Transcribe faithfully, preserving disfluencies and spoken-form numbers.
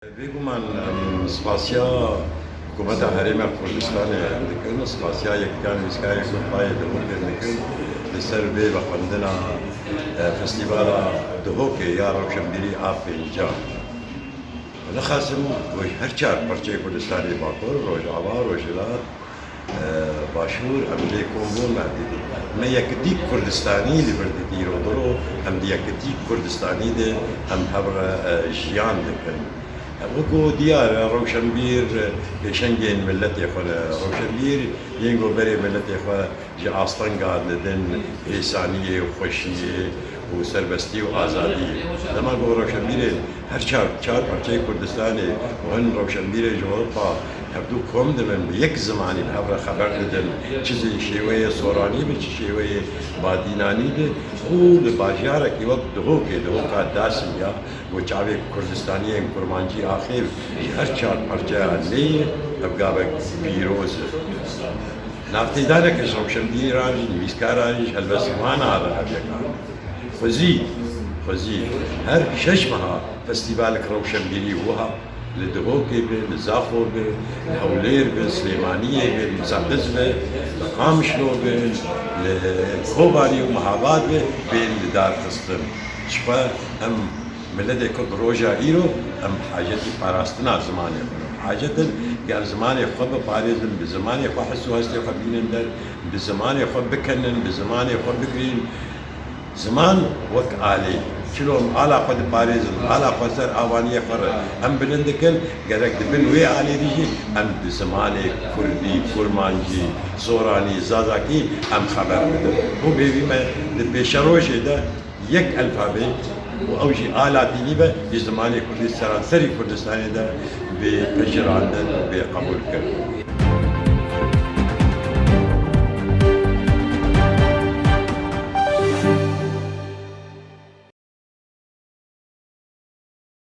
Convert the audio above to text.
Bêguman em spasiya Hikûmeta Herêma Kurdistanê dikin, spasiya Yekîtiya Nivîskarên Kurd payê Duhokê dikin, li ser vê vexwendina, e, Festîvala Duhokê ya Rewşenbîrî a pênca. Nexasim ku her çar parçeyê Kurdistanê, Bakur, Rojava, Rojhilat, e, Başûr, em lê kom bûn, me dî. Me yekitî Kurdistanî li vir didî, îro diro em di yekitî Kurdistanî de em hev re, e, jiyan dikin. E, wekî diyar e, rewşenbîr, e, pêşengên miletê xwe ne. Rewşenbîr yên ku berê miletê xwe ji astenga didin hêsaniyê, xweşiyê û serbestî û azadiyê. Dema ku rewşenbîrên her çar, çar parçeyê Kurdistanê û hin rewşenbîrên ji Ewropa hevdû kom dibin, bi yek zimanî bi hev re xeber didin, çi zî şêweyê soranî be, çi şêweyê badînanî be, û li bajarekî wek Duhokê, Duhoka Dasî ya, ku çavê Kurdistaniyên Kurmancî axêv ji her çar parçeya lê ye, ev gavek pîroz e. Navtêdaneke ji rewşenbîran jî, nivîskaran jî, ji helbestvanan re ev yek anî. Xwezî, xwezî her şeş meha festîvalek rewşenbîrî wiha li Duhokê be, li Zaxo be, li Hewlêr be, Silêmaniyê be, li Miseqiz be, li Qamişlo be, li Kobanî û Mehabad be, bên li dar xistin. Ji xwe em miletê Kurd roja îro em hacetî parastina zimanê xwe ne. Hacet in ger zimanê xwe biparêzin, bi zimanê xwe his û hestê xwe bînin der, bi zimanê xwe bikenin, bi zimanê xwe bigirîn. Ziman wek alê. Çilo em ala xwe diparêzin, ala xwe ser avaniyê xwe re em bilind dikin, gerek di bin wê alê de jî em di zimanê kurdî, kurmancî, soranî, zazakî em xeber bidin. Û bêvî me di pêşerojê de yek elfabê û ew jî a latînî be, ji zimanê kurdî seranserî Kurdistanê de bê pejirandin û bê qebûlkirin.